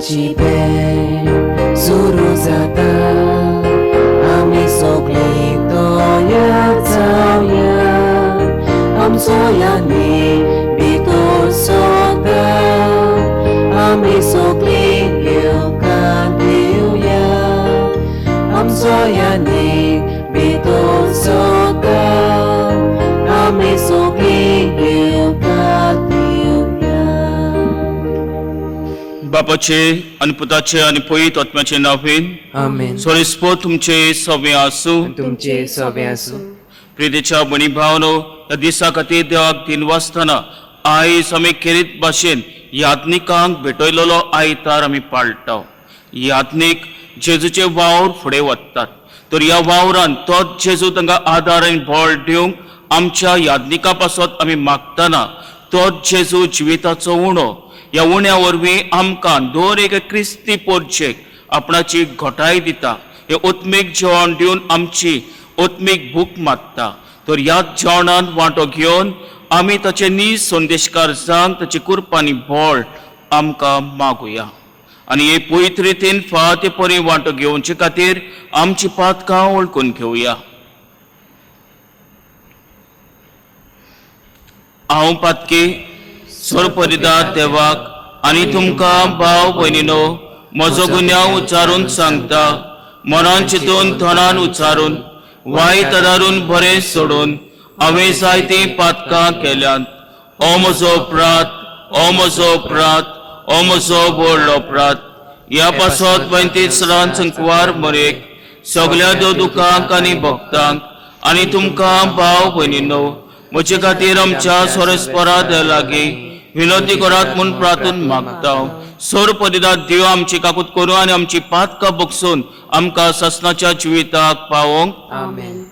देवाची भेट सुरू जाता. आमी सगळीं तयार जावया, आमचो यादनीक भितर सोता. आमी सगळीं येवकार दिवया, आमचो यादनीक भितर सोता. आमी सगळीं येवकार दिवया. बापाचे आनी पुताचे आनी पवित्र आत्म्याचे नांवेन. आमेन. सोरिस्पो तुमचे सवे आसूं. तुमचे सवे आसूं. प्रितीच्या भणी भावनो, ह्या दिसा खातीर देवाक दिन वाचतना आयज आमी खेरीत भाशेन याज्ञिकांक भेटयलेलो आयतार आमी पाळटा. याज्ञीक जेजूचे वावर फुडें वतात, तर ह्या वावरान तोच जेजू तांकां आदार आनी बळ दिवंक आमच्या याज्ञिका पासत आमी मागतना तोच जेजू जिविताचो उणो ह्या उण्या वरवीं आमकां दर एक क्रिस्ती पोरचेक आपणाची घटाय दिता. हे ओत्मीक जेवण दिवन आमची ओत्मीक भूक मारता. तर ह्या जेवणांत वांटो घेवन आमी ताचे नीज संदेशकार जावन ताची कुरपानी बळ आमकां मागुया आनी हे पवित्र रितीन फाव ते परी वांटो घेवचे खातीर आमची पातकां वळखून घेवया. हांव पातकी सोरपरिदा देवाक आनी तुमकां भाव भयणीनो म्हजो गुन्यांव उच्चारून सांगता. मनान चिंतून, थोणान उच्चारून, वायट आदारून, बरें सोडून हांवें जायतीं पातकां केल्यांत. ओ म्हजो अपराध, ओ म्हजो अपराध, ओ म्हजो व्हडलो अपराध. ह्या पासत वेंती सरान संकवार मरेक सगल्या देव दुकांक आनी भक्तांक आनी तुमकां भाव भयणीनो म्हजे खातीर आमच्या सोरस्परा लागीं विनोदी करात म्हूण प्रार्थून मागता. सोर पदिदात देव आमची काकूत करूं आनी आमची पातकां बगसून आमकां ससनाच्या जिविताक पावोवंक. आमेन.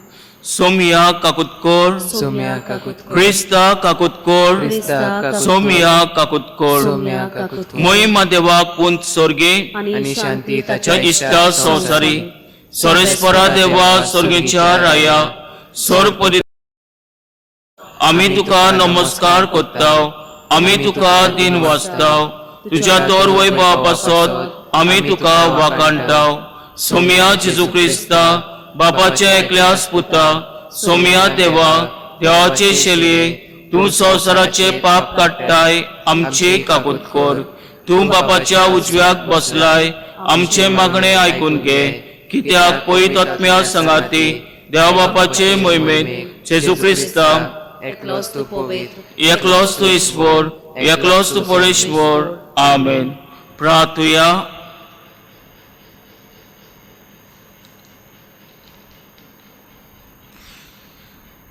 सोमया काकूत कर. सोम्या काकूत कर. क्रिस्ता काकूत कर. क्रिस्ता काकूत कर. सोमया काकूत कर. सोम्या काकूत कर. महिमा देवाक पुंत सोर्गे आनी शांती ताच्या ताच्या इश्टा संवसारी. सोरेस्परा देवा, सोर्गेच्या राया, सोर पदी आमी तुका नमस्कार करता, आमी तुका दिन वाचता. तुज्या तोर वैभवा पासत आमी तुका वाखाणटा. सोमया जेजू क्रिस्ता, बापाच्या एकल्यास पुता, सोमया देवा, देवाचे शेलये, तूं संवसाराचे पाप काडटाय, आमचे काकूत कर. तूं बापाच्या उजव्याक बसलाय, आमचे मागणे आयकून घे. कित्याक पवित्र आत्म्या संगाती देवा बापाचे मोहिमेंत जेजू क्रिस्ता एकलोच तूं पवित्र, एकलोच तूं ईश्वर, एकलोच तूं परमेश्वर. आमेन. प्रार्थुया.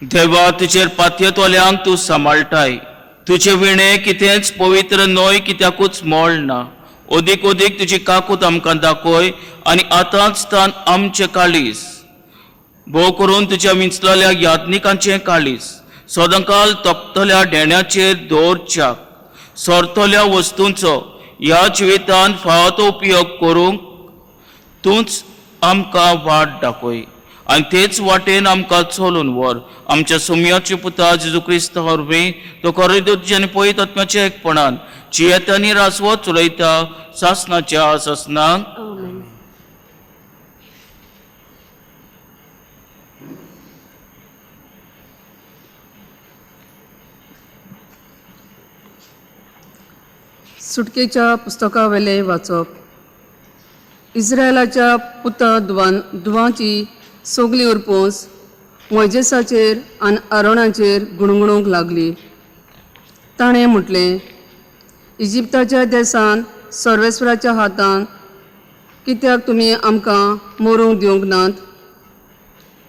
देवा, तुजेर पातयेतल्यांक तूं सांबाळटाय. तुजे विणे कितेंच पवित्र न्हय, कित्याकूच मोळ ना. अदीक अदीक तुजी काकूत आमकां दाखय आनी आतांच तान आमचें काळीज, भोव करून तुज्या विंचलेल्या याज्ञिकांचें काळीज सदांकाल तोपतल्या देण्याचेर दवरच्याक सोरतल्या वस्तूंचो ह्या जिवितांत फावो तो उपयोग करूंक तूंच आमकां वाट दाखय आनी तेच वाटेन आमकां चलून व्हर. आमच्या सोमयाचे पुता जेजू क्रिस्त वरवीं, तो खरो तुज्या आनी पवित्र आत्म्याच्या एकपणान जियेता आनी राजवत चलयता सासनाच्या सासनाक. आमेन. सुटकेच्या पुस्तकावेले वाचप. इस्रायलाच्या पुता दुवान दुवांची सगली उरपोस मोयजेसाचेर आनी आरोणाचेर गुणगुणूंक लागली. ताणें म्हटलें, इजिप्ताच्या देसान सर्वेस्वराच्या हातान कित्याक तुमी आमकां मरूंक दिवंक नात?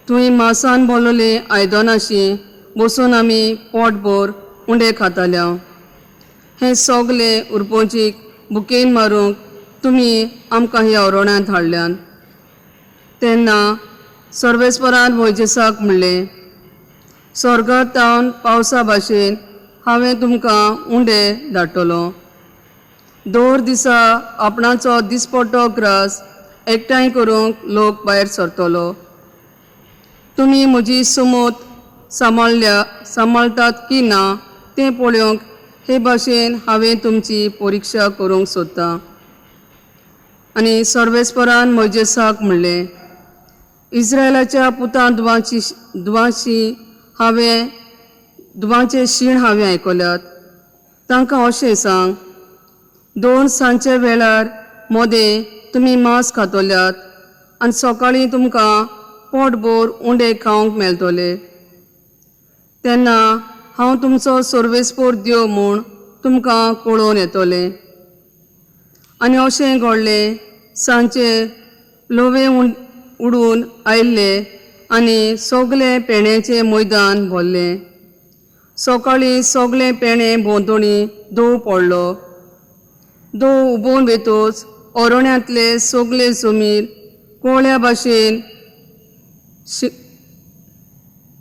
तुवें मासान बोलले आयदनाशी बसून आमी पोटभर उंडे खाताल्या. हें सगलें उरपोवचीक बुकेन मारूंक तुमी आमकां ह्या ओरोण्यांत हाडल्यान. तेन्ना सर्वेस्परान मोयजेसाक म्हणलें, स्वर्गांत पावसा भाशेन हांवें तुमकां उंडे धाडटलो. दर दिसा आपणाचो दिसपट्टो ग्रास एकठांय करूंक लोक भायर सरतलो. तुमी म्हजी सुमत सांबाळ्ळ्या सांबाळटात की ना तें पळोवंक हे भाशेन हांवें तुमची परिक्षा करूंक सोदतां. आनी सर्वेस्परान मोजेसाक म्हणलें, इस्रायलाच्या पुतां दुवांची दुवांशी हांवें दुवांचे शीण हांवें आयकल्यात. तांकां अशें सांग, 2 सांजच्या वेळार मोदें तुमी मांस खातल्यात आनी सकाळीं तुमकां पोटभर उंडे खावंक मेळटले. तेन्ना हांव तुमचो सर्वेस्पोर देव म्हूण तुमकां कळोवन येतलें. आनी अशें घडलें, सांजचे लोवे उडून आयिल्ले आनी सगळें पेण्याचें मैदान भरलें. सकाळीं सगळें पेणे भोंवतणी दव पडलो. दव उबोवन वेतोच अरण्यांतले सगळे जमीर कोळ्या भाशेन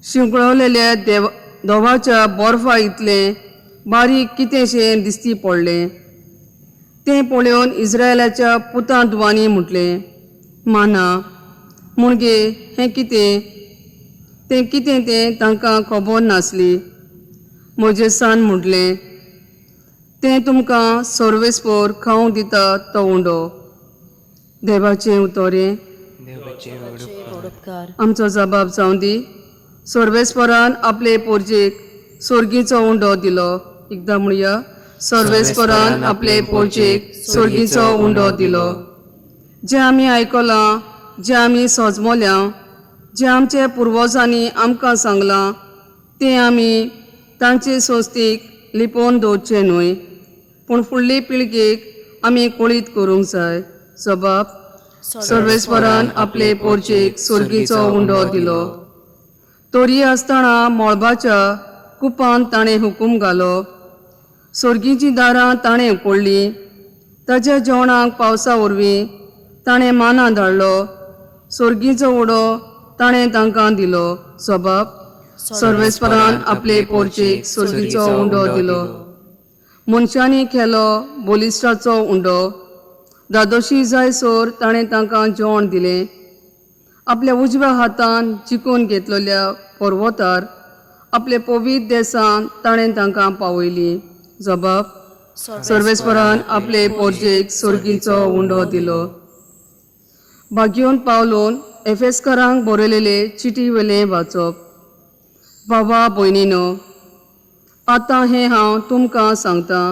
शिंकळवलेल्या देव धोवाच्या बर्फा इतलें बारीक कितेंशें दिसती पडलें. तें पळोवन इस्रायलाच्या पुतां दुवांनी म्हटलें, माना मुणगे हें कितें? तें कितें तें तांकां खबर नासली. मोजेसान म्हटलें, तें तुमकां सर्वेस्पोर खावंक दिता तो उंडो. देवाचें उतोरें. आमचो जबाब जावं दी. सर्वेस्परान आपले पोरजेक सोर्गीचो उंडो दिलो. एकदां म्हणया, सर्वेस्परान आपले पोरजेक सोर्गीचो उंडो दिलो. जें आमी आयकलां, जें आमी सजमल्या, जें आमचे पुर्वजांनी आमकां सांगलां तें आमी तांचे संस्थेक लिपोवन दवरचें न्हय, पूण फुडले पिळगेक आमी कळीत करूंक जाय. जबाब, सर्वेस्परान आपले पोरजेक सोर्गीचो उंडो दिलो. तरी आसतना मळबाच्या कुपान ताणें हुकूम घालो. सोर्गीचीं दारां ताणें उकडलीं. ताच्या जेवणाक पावसा वरवीं ताणें माना धाडलो. सोर्गीचो उडो ताणें तांकां दिलो. जबाब, सर्वेस्परान आपले पोरचेक सोर्गीचो उंडो दिलो. मनशांनी केलो बोलिस्टाचो उंडो. दादोशी जायसर ताणें तांकां जेवण दिलें. आपल्या उजव्या हातान जिखून घेतलेल्या पर्वतार आपले पवित्र देसान ताणें तांकां पावयली. जबाब, सर्वेस्परान आपले पोरजेक सोर्गीचो उंडो दिलो. भाग्योन पावलोन एफेस्करांक बरयलेले चिटी वेलें वाचप. बाबा भयणीनो, आतां हें हांव तुमकां सांगतां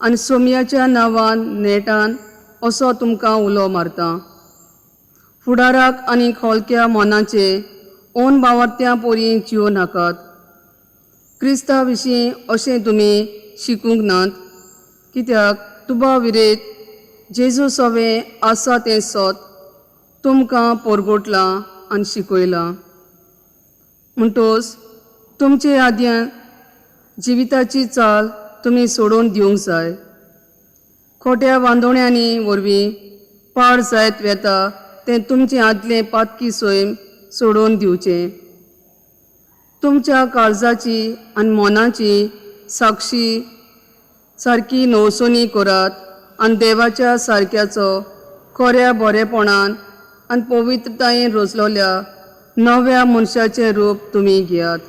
आनी सोमयाच्या नांवान नेटान असो तुमकां उलो मारतां. फुडाराक आनी खोलक्या मनाचे ओन बावरत्या पोरी जियो नाकात. क्रिस्ता विशीं अशें तुमी शिकूंक नात, कित्याक तुबा विरेत जेजू सवें आसा तें सत तुमकां पोरगोटलां आनी शिकयलां. म्हणटोच तुमचे आद्यान जिविताची चाल तुमी सोडून दिवंक जाय. खोट्या वांदोण्यांनी वरवीं पाड जायत वेता तें तुमचें आदलें पातकी सैम सोडून दिवचें. तुमच्या काळजाची आनी मनाची साक्षी सारकी नवसोनी करात आनी देवाच्या सारक्याचो खऱ्या बरेपणान आनी पवित्रतायेन रचलोल्या नव्या मनशाचें रूप तुमी घेयात.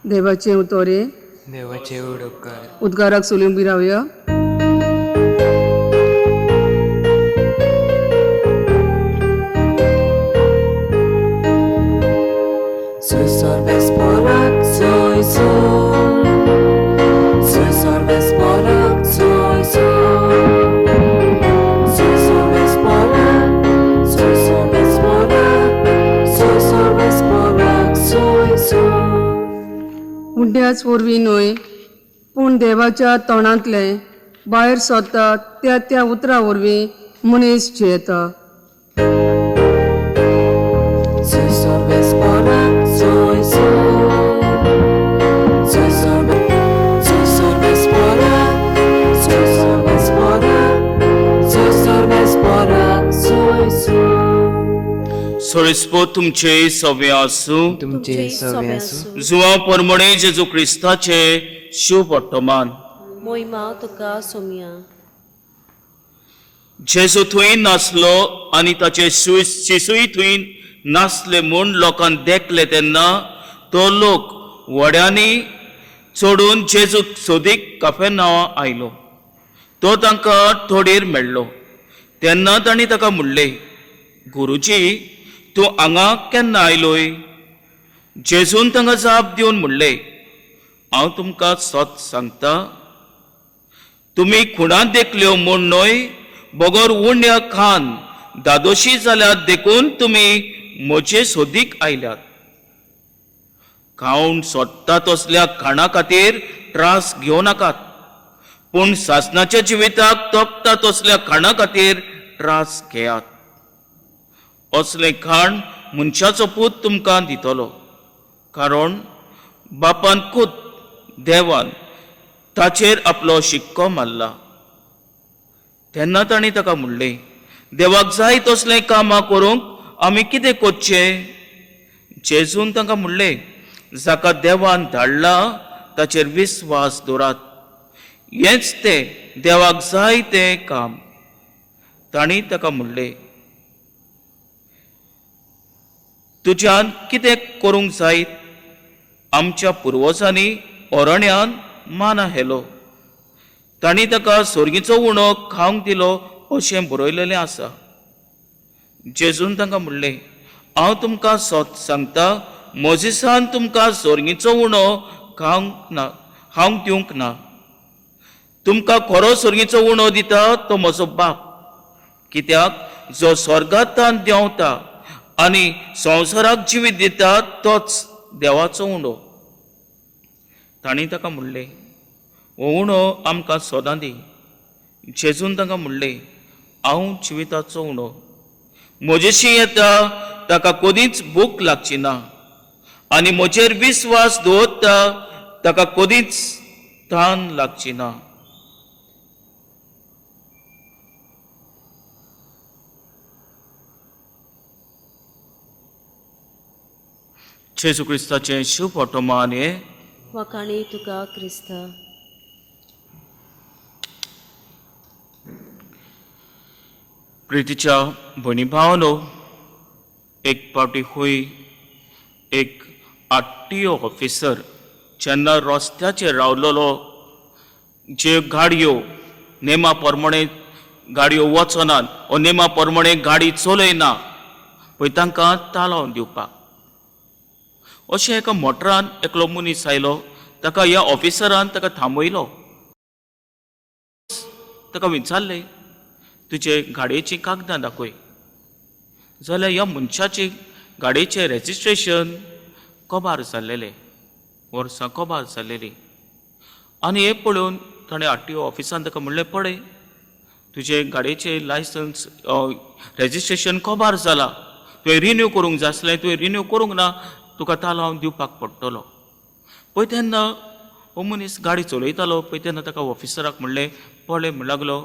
देवाचें उतोरें. देवाचे उपकार. उद्गाराक सोलून बी रावया. उड्ड्याच वरवीं न्हय, पूण देवाच्या तोंडांतलें भायर सरता त्या त्या उतरां वरवीं मनीस जियेता. सोळिस्पो तुमचे सवे आसूं. तुमचे सवे आसूं. जुवां परमणे जेजू क्रिस्ताचे शुभ वर्तमान. मोहिमा तुका सोमया. जेजू थंय नासलो आनी ताचे शिशूय थंय नासले म्हूण लोकांक देखले तेन्ना तो लोक व्हड्यांनी चडून जेजूक सोदीक काफेनांवा आयलो. तो तांकां थोडीर मेळ्ळो. तेन्ना तांणी ताका म्हणलें, गुरुजी, तूं हांगा केन्ना आयलोय? जेजून तांकां जाप दिवन म्हणलें, हांव तुमकां सत सांगता, तुमी खुणा देखल्यो म्हूण न्हय, बगर उण्या खान दादोशी जाल्यात देखून तुमी म्हजे सोदीक आयल्यात. खावन सोदता तसल्या खाणा खातीर त्रास घेवं नाकात, पूण सासणाच्या जिविताक तोपता तसल्या खाणा खातीर त्रास घेयात. असलें खाण मनशाचो पूत तुमकां दितलो, कारण बापान खूद देवान ताचेर आपलो शिक्को मारला. तेन्ना तांणी ताका म्हणलें, देवाक जाय तसलें कामां करूंक आमी कितें करचें? जेजून तांकां म्हणलें, जाका देवान धाडला ताचेर विस्वास दवरात, हेंच तें देवाक जाय तें काम. तांणी ताका म्हणलें, तुज्यान कितें करूंक जायत? आमच्या पुर्वजांनी अरण्यान माना हेलो, तांणी ताका सोर्गीचो उणो खावंक दिलो अशें बरयलेलें आसा. जेजून तांकां म्हणलें, हांव तुमकां सत सांगता, मोजिसान तुमकां सोर्गीचो उणो खावंक ना, खावंक दिवंक ना. तुमकां खरो सोर्गीचो उणो दिता तो म्हजो बाप, कित्याक जो स्वर्गांतान देंवता आनी संवसाराक जिवीत दिता तोच देवाचो उणो. तांणी ताका म्हणलें, हो उणो आमकां सदां दी. जेजून तांकां म्हणलें, हांव जिविताचो उणो, म्हजेशी येता ताका कदींच भूक लागची ना, आनी म्हजेर विस्वास दवरता ताका कदींच तान लागची ना. जेजू क्रिस्ताचें शुभ ऑटोमान हें. वाखाणी तुका क्रिस्ता. प्रितीच्या भयणी भावनो, एक फावटी खंय एक आरटीओ ऑफिसर जेन्ना रस्त्याचेर रावलेलो, ज्यो गाडयो नेमा प्रमाणे गाडयो वचनात ओ नेमा प्रमाणे गाडी चलयना पळय, तांकां तालांव दिवपाक अशें एका मोटरान एकलो मनीस आयलो. ताका ह्या ऑफिसरान ताका थांबयलो, ताका विचारलें, तुजे गाडयेचीं कागदां दाखय. जाल्यार ह्या मनशाची गाडयेचें रेजिस्ट्रेशन कबार जाल्लेलें, वर्सां कबार जाल्लेलीं. आनी हें पळोवन ताणें आरटीओ ऑफिसान ताका म्हणलें, पळय, तुजें गाडयेचें लायसन्स रेजिस्ट्रेशन कबार जालां, तुवें रिन्यू करूंक जाय आसलें, तुवें रिन्यू करूंक ना, तुका तालांव दिवपाक पडटलो. पळय तेन्ना हो मनीस गाडी चलयतालो पळय, तेन्ना ताका ऑफिसराक म्हणलें, पळय, म्हण लागलो,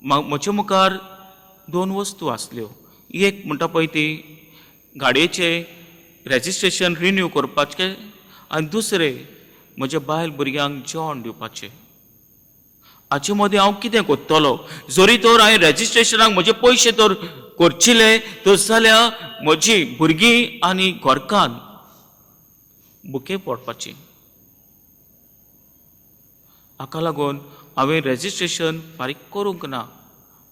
म्हजे मुखार दोन वस्तू आसल्यो. एक म्हणटा पळय ती गाडयेचें रेजिस्ट्रेशन रिन्यू करपाचें, आनी दुसरें म्हज्या बायल भुरग्यांक जेवण दिवपाचें. हाचे मदीं हांव कितें करतलो? जरी तर हांवें रेजिस्ट्रेशनाक म्हजे पयशे तर करचिले तर जाल्यार म्हजी भुरगीं आनी घरकान्न भुके पडपाची. हाका लागून हांवें रेजिस्ट्रेशन फारीक करूंक ना,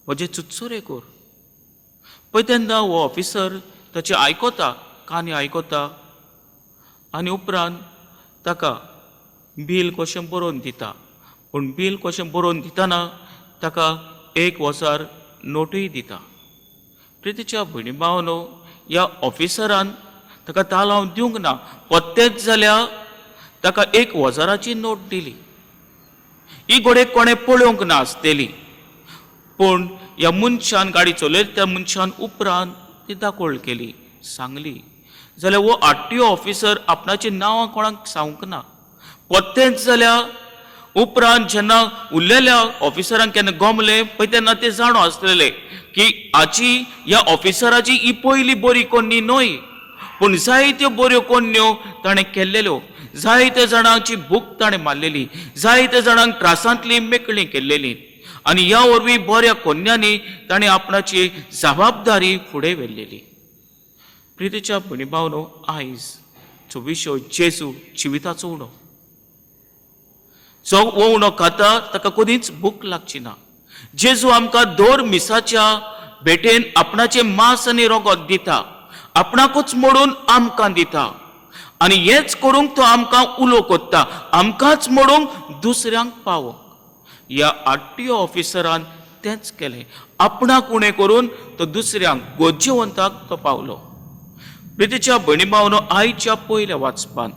म्हजें चुचुरे कर. पळय तेन्ना हो ऑफिसर ताचें आयकता, काणी आयकता आनी उपरांत ताका बील कशें बरोवन दिता. पूण बील कशें बरोवन दितना ताका 1000 नोटूय दिता. प्रितीच्या भयणी भावनो, ह्या ऑफिसरान ताका तालांव दिवंक ना, पत्तेच जाल्यार ताका 1000ची नोट दिली. ही घडये कोणें पळोवंक ना आसतली, पूण ह्या मनशान गाडी चलयली त्या मनशान उपरांत ती दाखोळ केली, सांगली. जाल्यार हो आरटीओ ऑफिसर आपणाची नांवां कोणाक सांगूंक ना. पत्तेच जाल्यार उपरांत जेन्ना उरलेल्या ऑफिसरांक केन्ना गमले पळय, तेन्ना ते जाणो आसलेले की हाची ह्या ऑफिसराची ही पयली बरी कोन्नी न्हय, पूण जायत्यो बऱ्यो कोन्न्यो ताणें केल्लेल्यो, जायत्या जाणांची भूक ताणें मारलेली, जायत्या जाणांक त्रासांतली मेकळी केल्लेली, आनी ह्या वरवीं बऱ्या कोन्यांनी ताणें आपणाची जबाबदारी फुडें व्हेल्लेली. प्रितीच्या भयणी भावनो, आयज चो विशय जेजू जिविताचो उणो. जो हो उणो खाता ताका कदींच भूक लागची ना. जेजू आमकां दर मिसाच्या भेटेन आपणाचें मांस आनी रगत दिता, आपणाकूच मोडून आमकां दिता आनी हेंच करूंक तो आमकां उलो कोत्ता, आमकांच मोडूंक दुसऱ्यांक पावोंक. ह्या आरटीओ ऑफिसरान तेंच केलें, आपणाक उणें करून तो दुसऱ्यांक गरजेवंताक तो पावलो. प्रितीच्या भयणी भावनो, आयच्या पयल्या वाचपान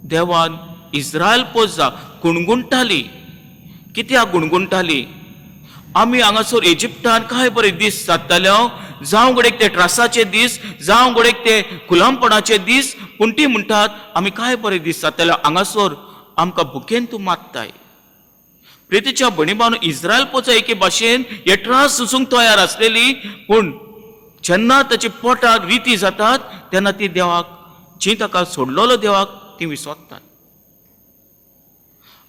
देवान इस्रायल पोजा गुणगुणटाली. कित्याक गुणगुणटाली? आमी हांगासर इजिप्टान काय बरे दीस जाताले, जावं घडेक ते त्रासाचे दीस, जावं घडेक ते गुलामपणाचे दीस, पूण ती म्हणटात आमी काय बरे दीस जाताले, हांगासर आमकां भुकेन तूं मारताय. प्रितीच्या भयणी भावांनो, इस्रायल पोचा एके भाशेन हे त्रास सोसूंक तयार आसलेली, पूण जेन्ना ताची पोटां रिती जातात तेन्ना ती देवाक, जी ताका सोडलेलो देवाक ती विसरतात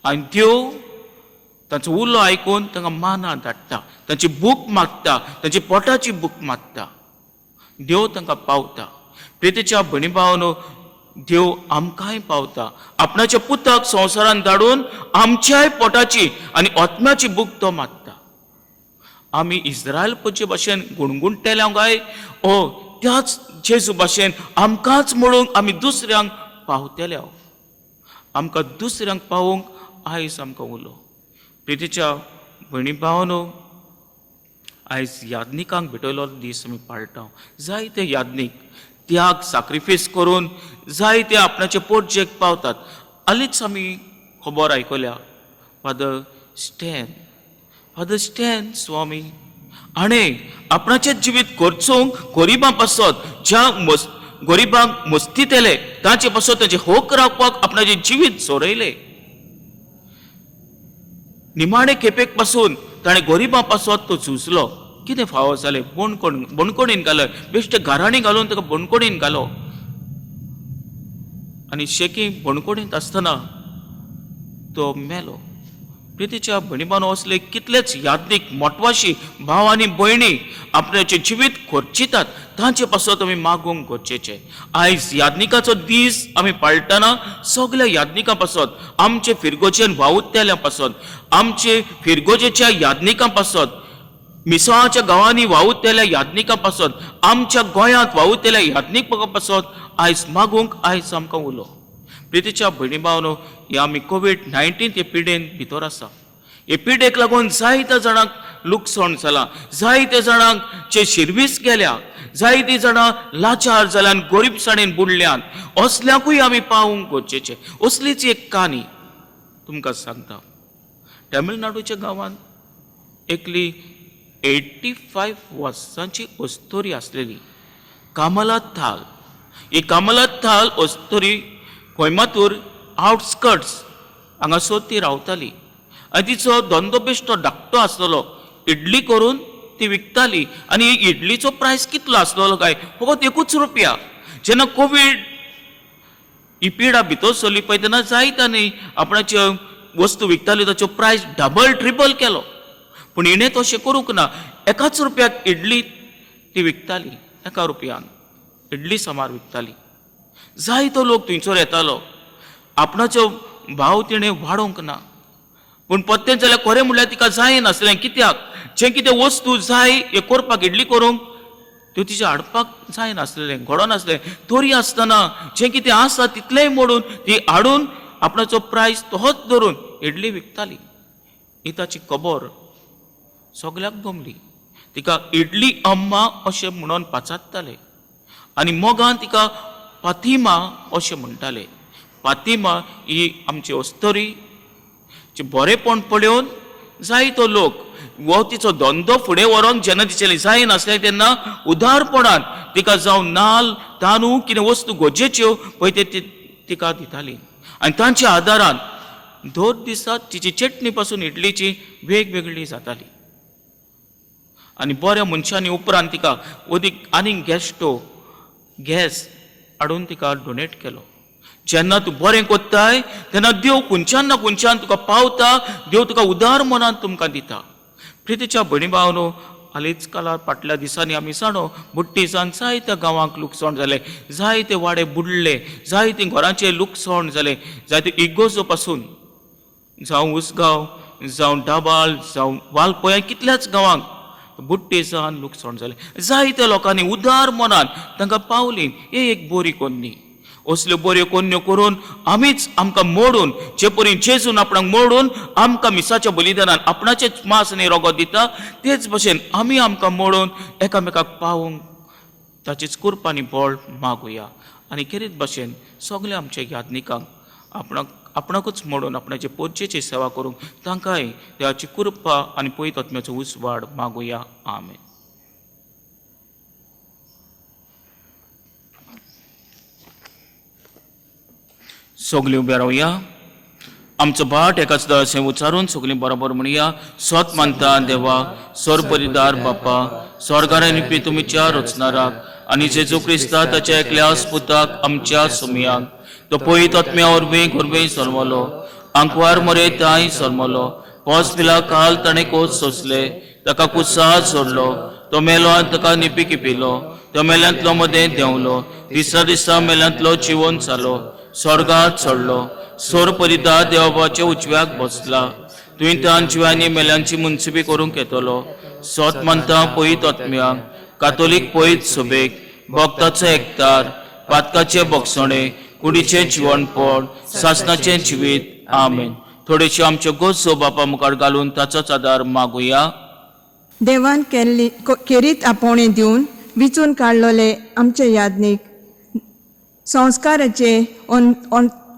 आनी देव तांचो उलो आयकून तांकां माना धाडटा, तांची भूक मागता, तांची पोटाची भूक मागता, देव तांकां पावता. प्रितीच्या भयणी भावांनो, देव आमकांय पावता, आपणाच्या पुताक संवसारान धाडून आमच्याय पोटाची आनी आत्म्याची भूक तो मागता. आमी इस्रायल पोचे भाशेन गुणगुणटेले काय ओ त्याच जेजू भाशेन आमकांच म्हणूंक आमी दुसऱ्यांक पावतले? आमकां दुसऱ्यांक पावोवंक आयज आमकां उलो. प्रितीच्या भयणी भावांनो, आयज याज्ञिकांक भेटयलो दीस आमी पाळटा. जायते याज्ञीक त्याग साक्रिफीस करून जायते आपणाचे पोटजेक पावतात. हालींच आमी खबर आयकल्या, फादर स्टॅन, फादर स्टॅन स्वामी हाणें आपणाचें जिवीत खर्चूंक गरिबां पासत, ज्या मस गरिबांक मस्तितले तांचे पासत, तांचे हक राखपाक आपणाचें जिवीत सोरयलें. निमाणे खेपेक पासून ताणें गरिबां पासत तो झुजलो. कितें फावो जालें? बणकोण बणकोणीन घालो, बेश्टे घराणी घालून ताका बणकोणीन घालो आनी शेकी बणकोणींत आसतना तो मेलो. प्रितीच्या भयणी, असले कितलेच याज्ञीक मोटवाशी भाव आनी भयणी आपणाचें जिवीत खर्चितात, तांचे पासत आमी मागूंक गरजेचें. आयज याज्ञिकाचो दीस आमी पाळटना सगल्या याज्ञिकां पासत, आमचे फिरगोजेन वावुरतल्या पासत, आमचे फिरगोजेच्या याज्ञिकां पासत, मिसळाच्या गांवांनी वावुरतल्या याज्ञिकां पासत, आमच्या गोंयांत वावुरतल्या याज्ञिकां पासत आयज मागूंक आयज आमकां उलो. प्रितीच्या भयणी भावनो, हे आमी कोवीड-19 हे पिडेन भितर आसा. हे पिडेक लागून जायत्या जाणांक लुकसाण जालां, जायत्या जाणांक चे शिरवीस गेल्या, जायतीं जाणां लाचार जाल्यान, गोरीबसाणेन बुडल्यान. असल्यांकूय आमी पावूंक गरजेचें. असलीच एक काणी तुमकां सांगता. तमिळनाडूच्या गांवांत एकली 85 वर्सांची अस्तोरी आसलेली, कामला थाल. ही कामला थाल अस्तोरी कोयमातूर आउटस्कर्ट्स हांगासर ती रावताली आनी तिचो धंदो बेश्टो धाकटो आसलेलो. इडली करून ती विकताली आनी इडलीचो प्रायस कितलो आसलेलो काय? फकत एकूच रुपया. जेन्ना कोवीड ही पिडा भितर सरली पळय, तेन्ना जायत्यांनी आपणाच्यो वस्तू विकताल्यो ताचो प्रायस डबल ट्रिपल केलो, पूण हिणें तशें करूंक ना. एकाच रुपयाक इडली ती विकताली, एका रुपयान इडली सामार विकताली. जायतो लोक थंयसर येतालो. आपणाचो भाव तिणें वाडोवंक ना, पूण पत्तें जाल्यार खरें म्हणल्यार तिका जायनासलें. कित्याक? जें कितें वस्तू जाय हें करपाक, इडली करूंक, त्यो तिच्या हाडपाक जायनासलें, घडनासलें. तरी आसतना जें कितें आसा तितलेंय मोडून ती हाडून आपणाचो प्रायस तोच धरून इडली विकताली. ही ताची खबर सगल्याक जमली. तिका इडली अम्मा अशें म्हणून पाचारताले आनी मोगान तिका फातिमा अशें म्हणटाले. फातिमा ही आमची अस्तरी बरेपण पळोवन जायतो लोक वो तिचो धंदो फुडें व्हरोंक जेन्ना तिचें जायनासलें तेन्ना उदारपणान तिका जावं नाल तांदूळ कितें वस्तू गरजेच्यो पळय ते तिका दिताली आनी तांच्या आदारान दर दिसा तिची चटणी पासून इडलीची वेगवेगळी जाताली. आनी बऱ्या मनशांनी उपरांत तिका अदीक आनीक गॅस स्टोव गॅस हाडून तिका डोनेट केलो. जेन्ना तूं बरें कोत्ताय तेन्ना देव खंयच्यान ना खंयच्यान तुका पावता, देव तुका उदार मनान तुमकां दिता. प्रितीच्या भयणी भावनो, हालींच काळार फाटल्या दिसांनी आमी जाणो बुट्टीसान जायत्या गांवांक लुकसाण जालें, जायते वाडे बुडले, जायतीं घरांचें लुकसाण जालें, जायते इगोजो पासून जावं उसगांव जावं डाबाल जावं वालपोया कितल्याच गांवांक बुट्टे जावन लुकसाण जालें. जायत्या लोकांनी उदार मनान तांकां पावली. हे एक बरी कोन्नी. असल्यो बऱ्यो कोन्न्यो करून आमीच आमकां मोडून जे परी जेजून आपणाक मोडून आमकां मिसाच्या बलिदानान आपणाचेच मांस आनी रगत दिता, तेच भशेन आमी आमकां मोडून एकामेकाक पावूंक ताचीच कृपा आनी बळ मागुया. आनी खेरीत भशेन सगल्या आमच्या याज्ञिकांक आपणाक आपणाकूच मोडून आपणाचे पोरचेची सेवा करूंक तांकांय देवाची कृपा आनी पवित्र आत्म्याचो उजवाड मागुया. आमेन. सगलीं उबे रावया. आमचो भाट एकाच अशें उच्चारून सगलीं बरोबर म्हणया. सत मानता देवा सोरपरिदार बापा, स्वर्गार आनी तुमच्या रचणाराक आनी जेजू क्रिस्ता ताच्या एकल्या पुताक आमच्या सोमयाक, तो पवित्र आत्म्या वरवीं गोरवीं सरमलो, आंकवार मरे तांय सरमलो, पोस पिला काल ताणें कोस सोंसले, ताका कुसाद सोडलो, तो मेलो आनी ताका निपी किपिलो, तो मेल्यांतलो मदें देंवलो, तिसऱ्या दिसा मेल्यांतलो जिवन जालो, स्वर्गात चडलो, सोर परिदा देवाच्या उजव्याक बसला, तुवें तान जिव्यांनी मेल्यांची मुन्सिबी करूंक येतलो. सत मानता पयत आत्म्याक, कातोलीक पयत सभेक, भक्ताचो एकतार, पातकाचे बक्षणे, कुडीचें जिवनपण, सासनाचें जिवीत. आमेन. थोडेशे आमच्यो गोजो बापा मुखार घालून ताचोच आदार मागुया. देवान केल्ली खेरीत आपोवणें दिवन विचून काडलोले आमचे याज्ञीक संस्काराचे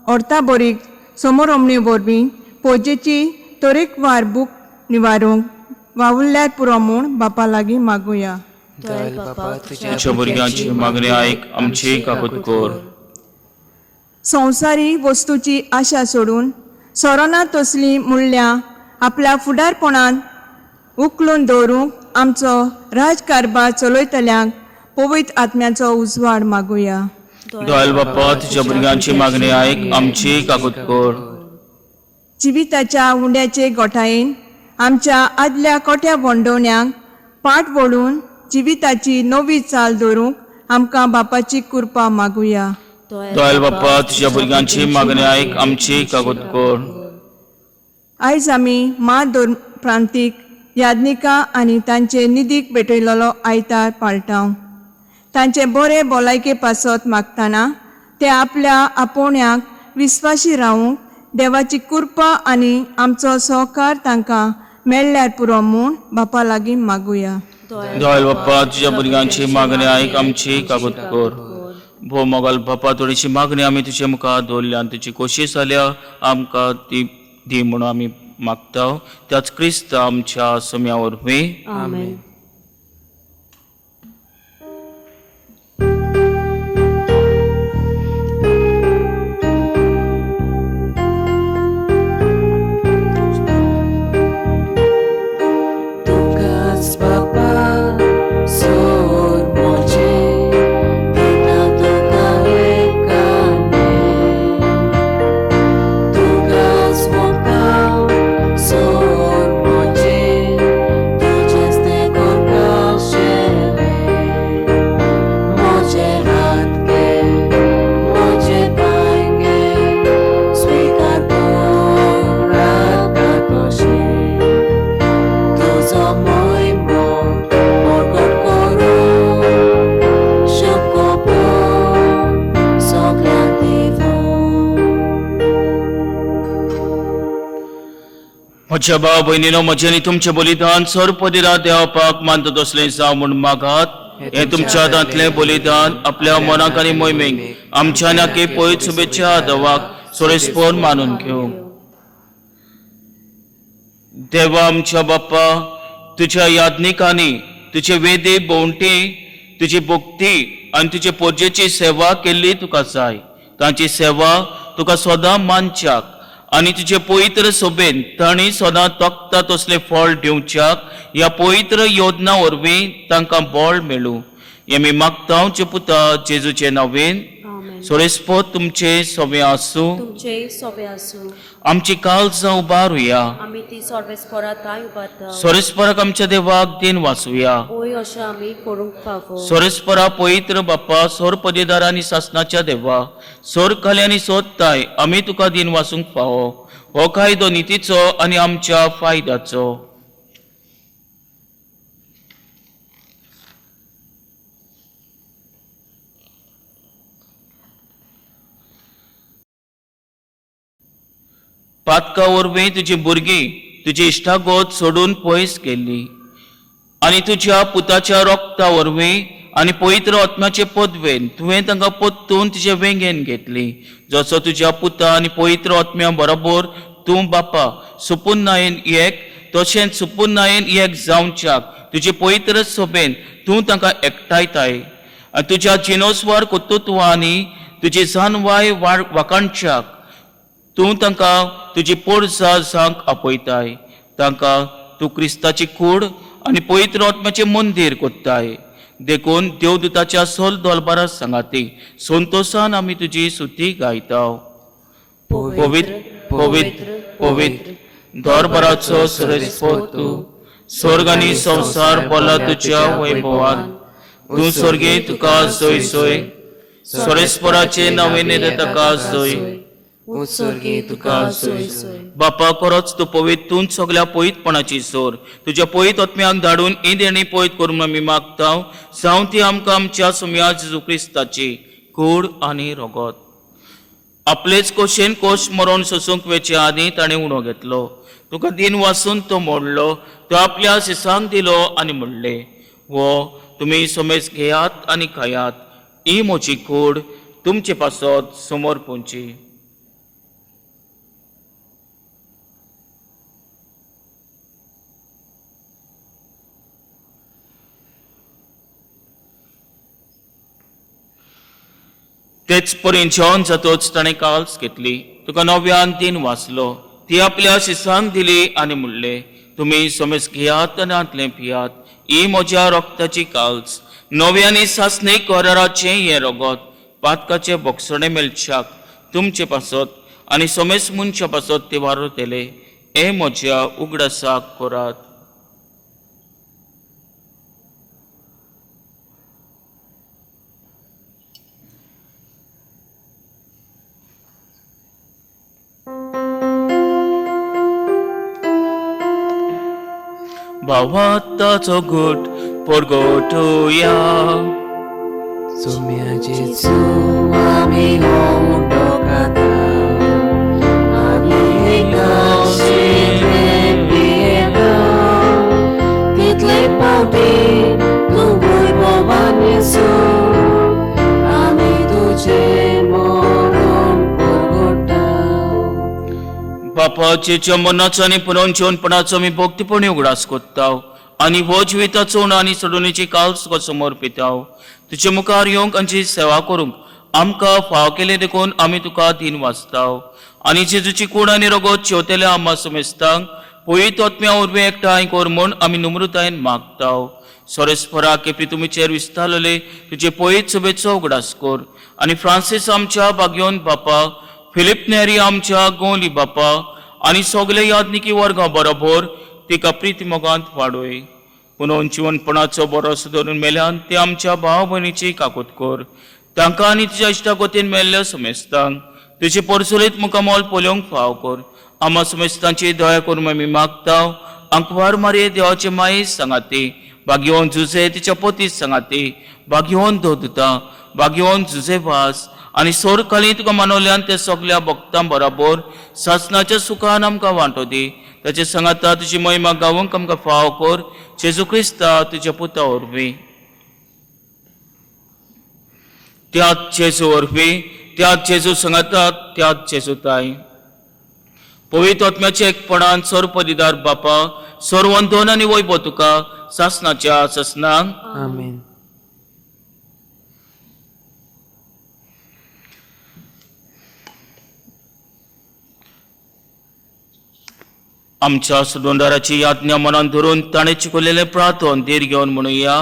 अर्थाबरीक समोरमणे वरवीं पोजेची तरेकवार बूक निवारूंक वावुरल्यार पुरो म्हूण बापा लागीं मागुया. दयाळ बापा, तुझ्या भुरग्यांची मागणी आयक, आमची काकूत कर. संवसारी वस्तूची आशा सोडून सोरोना तसली मुल्यां आपल्या फुडारपणांत उखलून दवरूंक आमचो राजकारभार चलयतल्यांक पवित्र आत्म्याचो उजवाड मागुया. दयाळ बापा, तुझ्या भुरग्यांची मागणी आयक, आमची काकूत कर. जिविताच्या उंड्याचे गोठायेन आमच्या आदल्या कोट्या वंडोवण्यांक पाट वळून जिविताची नवी चाल दवरूंक आमकां बापाची कृपा मागुया. दयाळ बापा, तुझ्या भुरग्यांची मागणी आयक, आमची काकूत कर. आयज आमी मा दोर प्रांतीक याज्ञिका आनी तांचे निधीक भेटयलेलो आयतार पाळटाव. तांचे बरे भलायके पासत मागतना ते आपल्या आपोवण्याक विस्वाशी रावूंक देवाची कृपा आनी आमचो सहकार तांकां मेळ्ळ्यार पुरो म्हूण बापा लागीं मागुया. दयाळ बाप्पा, तुझ्या भुरग्यांची मागणी आयक, आमची काकूत कर. भो मोगाल बापा, थोडीशी मागणी आमी तुजे मुखार दवरल्या आनी तुजी कोशिश जाल्या आमकां ती दी म्हणून आमी मागता, त्याच क्रिस्त आमच्या सम्या वरवीं. आमेन. तुकाच बापा सोर म्हजें दिता तुका एकाने, तुकाच मोगता सोर म्हजें तुजेंच तें करपाशेलें, म्हजें हात घे म्हजें पांय घे स्विकार कर आतां तशें, तुजो महिमो परगट करूं शकोबर सगळ्यांक दिवूं. म्हज्या भाव भयणीनो, म्हजें आनी तुमचें बलिदान सर्वपदिरा देवपाक मानता तसलें जावं म्हूण मागात. हें तुमच्या हातांतलें बलिदान आपल्या मनाक आनी मोहिमेक आमच्या नाके पयत शुभेच्छा देवाक सोरेस्पोन मानून घेवं. देवा आमच्या बाप्पा, तुज्या याज्ञिकांनी तुजे वेदी भोंवटी, तुजी भक्ती आनी तुजे पोरजेची सेवा केल्ली तुका जाय. तांची सेवा तुका सदां मानच्याक आनी तुजे पवित्र सोबेन तांणी सदां तोखता तसलें फळ दिवच्याक ह्या पवित्र योजना वरवीं तांकां बळ मेळूं. हें आमी मागता आमच्या पुता जेजूचे नांवेन. आमेन. सोरेस्पोत तुमचे सोबें आसूं. तुमचेय सोबे आसूं. आमची काळजां उबारुया. आमी ती सर्वेस्परा ताय उबारता. सोरेस्पराक आमच्या देवाक दिन वाचुया. ओय अशें आमी करूंक फावो. सोरेस्परा पवित्र बाप्पा, सोर पदेदार आनी सासनाच्या देवा, सोर खाली आनी सोदताय आमी तुका दिन वाचूंक फावो. हो कायदो नितीचो आनी आमच्या फायद्याचो. पातका वरवीं तुजी भुरगीं तुजी इश्टागत सोडून पयस गेल्ली आनी तुज्या पुताच्या रोगता वरवीं आनी पवित्र आत्म्याचे पदवेन तुवें तांकां परतून तुजे वेंगेन घेतली. जसो तुज्या पुता आनी पवित्र आत्म्या बरोबर तूं बापा सुपुन्नायेन एक, तशेंच सुपुन्नायेन एक जावच्याक तुजे पवित्र सोबेन तूं तांकां एकठांयताय आनी तुज्या जिनोस्वार कर्तृत्वांनी तुजी जानवाय वाखाणच्याक तूं तांकां तुजी पोरसा जावंक आपयताय. तांकां तूं क्रिस्ताची कूड आनी पवित्र आत्म्याचें मंदीर कोत्ताय. देखून देवदूताच्या सोल दोलबारा सांगाती संतोसान आमी तुजी सुती गायता. पवित्र पवित्र पवित्र दरबाराचो सरस्पत तूं, स्वर्ग आनी संवसार बोला तुज्या वैभवान. तूं स्वर्गे तुका सोय सोय, सोरेस्पराचे नवें ताका सोय. उत्सर्गे तुका सोय सोय. बापा खरोच तूं पवित्र, तूंच सगल्या पवित्रपणाची सोर. तुज्या पवित्र आत्म्याक धाडून ही देणी पवित्र करूंक आमी मागता. जावं ती आमकां आमच्या सुम्या जेजू क्रिस्ताची कूड आनी रगत. आपलेच कोशेन कोश मरोण सोसूंक वेचे आदीं ताणें उणो घेतलो. तुका दिन वासून तो मोडलो, तो आपल्या शिसांक दिलो आनी म्हणलें, हो तुमी समेज घेयात आनी खायात, ही म्हजी कूड तुमचे पासत समोर पोंची. तेच परीन जेवण जातोच ताणें काल्स घेतली, तुका नव्यान दिन वाचलो, ती आपल्या शिसांक दिली आनी म्हणलें, तुमी समेज घेयात आनी हांतलें पियात, ही म्हज्या रक्ताची काल्स, नव्यानी सासणी कराराचें हें रगत पातकाचें बोगसणें मेळच्याक तुमचे पासत आनी समेज मनशा पासत ते वारतले. हें म्हज्या उगडासाक करात. भावाताचो घट परगटुया. सुम्या जेजू आमी हो उंडो खाता, आमी एकाशिले पियेता, तितले पावटी तूं वैभवान येसू, आमी तुजें मरण परगटा. बापा जेच्या मनाचो आनी पुनोवन जेवणपणाचो आमी भक्तीपणी उगडास कोत्ता आनी हो जिविताचो उणो आनी सोडोवणेची काल तुका समर्पिताव. तुजे मुखार येवंक आनी सेवा करूंक आमकां फाव केलें देखून आमी तुका दिन वाचताव. आनी जेजूची कूड आनी रगत शेवतेल्या आम्हा समेस्तांक पवित्र आत्म्या वरवीं एकठांय कर म्हूण आमी नम्रतायेन मागताव. सोरेस्परा केपी तुमीचेर विस्तारलेले तुजे पवित्र सभेचो उगडास कर आनी फ्रांसीस आमच्या बागयोन बापा, फिलीप नेरी आमच्या गोंली बापा आनी सगळे यादनिकी वर्गां बरोबर तिका प्रिती मोगांत वाडोय. पुनोवन जिवनपणाचो बरोसो धरून मेल्यान ते आमच्या भाव भयणीची काकूत कर. तांकां आनी तुज्या इश्टागतीन मेल्ल्या समेस्तांक तुजे परसुरीत मुखामोल पळोवंक फाव कर. आमा समेस्तांची दया करून आमी मागता. आंकवार मारये देवाचे माये सांगाती, बागयोवन जुजे तिच्या पोती सांगाती, बागयोवन दोदता, बागयोवन जुजे वास आनी सोर खाली तुका मानवल्यान ते सगल्या भक्तां बरोबर सासनाच्या सुखान आमकां वांटो दी. ताचे सांगाता तुजी महिमा गावंक आमकां फाव कर. जेजू क्रिस्ता तुज्या पुता वरवीं. त्याच जेजू वरवीं, त्याच जेजू सांगाता, त्याच जेजू ताय पवित्र आत्म्याच्या एकपणान सर्वपदिदार बापा, सर्वंदोन आनी वैभव तुका सासनाच्या सासनाक. आमेन. आमच्या सुदोंडाराची याज्ञा मनान धरून ताणें चिकवलेलें प्रार्थन धीर घेवन म्हणुया.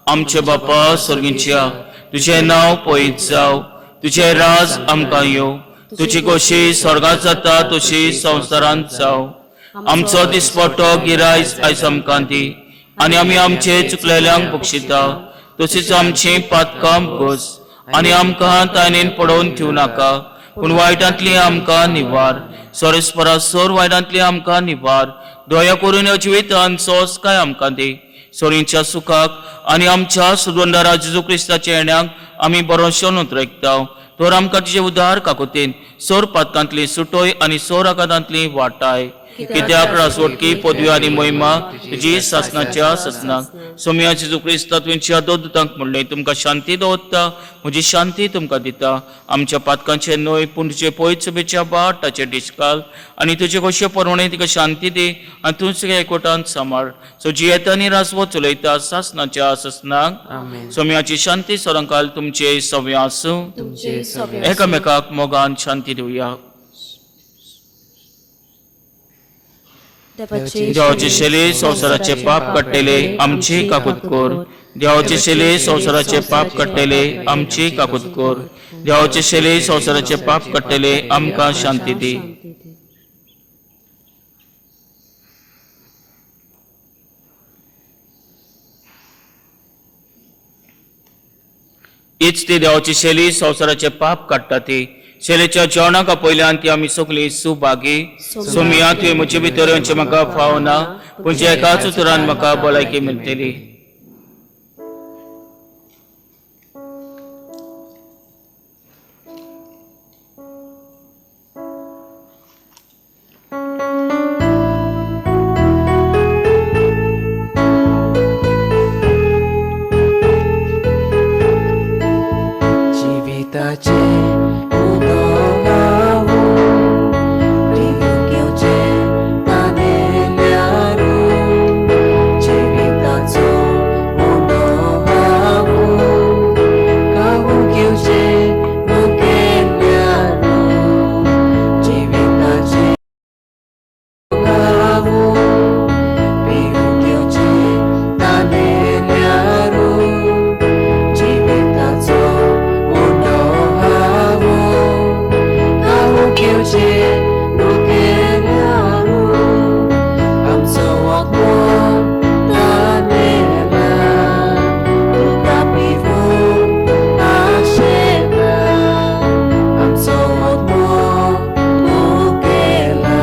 आमचे बापा सर्गींच्या, तुजें नांव पयत जावं, तुजें राज आमकां येवं, तुजी खोशी स्वर्गांत जाता तशी संवसारांत जावं. आमचो दिसपट्टो गिरायस आयज आमकां दी आनी आमी आमचे चुकलेल्यांक बक्षिता तशीच आमची पातकां बस आनी आमकां ताणेन पडोवन दिवं नाका, पूण वायटांतली आमकां निवार. सोरेस्परा सोर वायटांतली आमकां निवार. दया करून ह्या जिवितान सोंसकाय आमकां दी. सोरींच्या सुखाक आनी आमच्या सुदंडरा जेजू क्रिस्ताच्या येण्याक आमी बरोशो नोंदरेकता. तर आमकां तुजे उदार काकुतीन सोर पातकांतली सुटोय आनी सोर आघातांतली वाटाय. कित्याक रासवटकी पदवी आनी महिमा तुजी सासनाच्या सासनाक. सोमया जेजू क्रिस्ता तुमच्या दोन दुतांक म्हणलें, तुमकां शांती दवरता, म्हजी शांती तुमकां दिता. आमच्या पातकांचे न्हय पूण तुजे पयत सभेच्या बाट ताचे डिस्काल आनी तुजे कशे परवणे तिका शांती दी आनी तूं सगळ्या एकवटान सांबाळ. सो जियेता आनी रासवो चलयता सासनाच्या सासनाक. आमेन. सोम्याची शांती सरंकाल तुमचे सव्या आसूं. तुमचे सगळे. एकामेकाक मोगान शांती दिवया. देवाचे शेले संवसाराचे पाप काडटेले आमची काकूत कर. देवाचे शेले संवसाराचे पाप काडटेले आमची काकूत कर. देवाचे शेले संवसाराचे पाप काडटेले आमकां शांती दी. हीच ती देवाची शैली संवसाराचे पाप काडटा. ती शैलीच्या जेवणाक आपयल्यान ती आमी सगळीं सुभागी. सोमिया, तुवें म्हजे भितर येवचें म्हाका फावना, पूण ज्या एकाच उतरान म्हाका भलायकी मेळटली. जिविताचे उदक हांव पिवूंक घेवचें तानेल्यारू. जिविताचो उदक हांव खावूंक घेवचें मुखेल्यारू. जिविताचें उदक हांव पिवूंक घेवचें तानेल्यारू. जिविताचो उंडो हांव खावूंक घेवचें मुखेल्यारू. आमचो आत्मो तानेला, तुका पिवूंक आशेता. आमचो आत्मो मुखेला,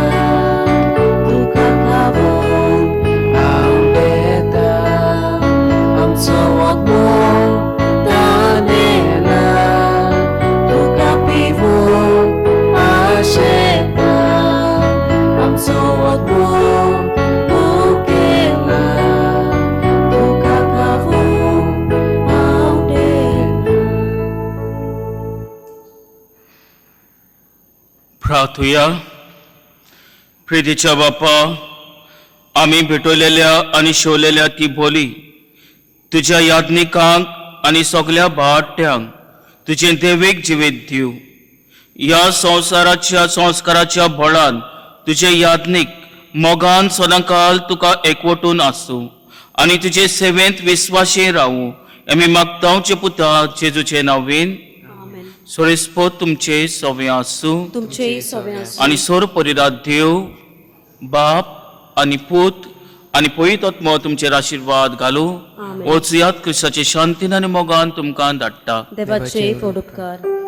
तुका खावूंक आवडटा. आमचो आत्मो तानेला, तुका पिवूंक आशेता. आमचो आत्मो मुखेला, तुका खावूंक आवडटा. प्रार्थुया. प्रितीच्या बापा, आमी भेटवलेल्या आनी शिवलेल्या ती बोली तुज्या याज्ञिकांक आनी सगल्या भाट्यांक तुजें देवीक जिवीत दिवं. ह्या संवसाराच्या संस्काराच्या बळान तुजे याज्ञीक मोगान सदांकाल तुका एकवटून आसूं आनी तुजे सेवेंत विस्वाशी रावूं, आमी मागतांवचे पुता जेजूचे नांवेन. आमेन. सोरेस्पोत तुमचे सवे आसूं. तुमचेय सगळे आसूं. आनी सोर परिरात देव बाप आनी पूत आनी पवित्र आत्मो तुमचेर आशिर्वाद घालूं. आमेन. वचयात, क्रिस्ताचे शांतीन आनी मोगान तुमकां धाडटा. देवाचे उपकार.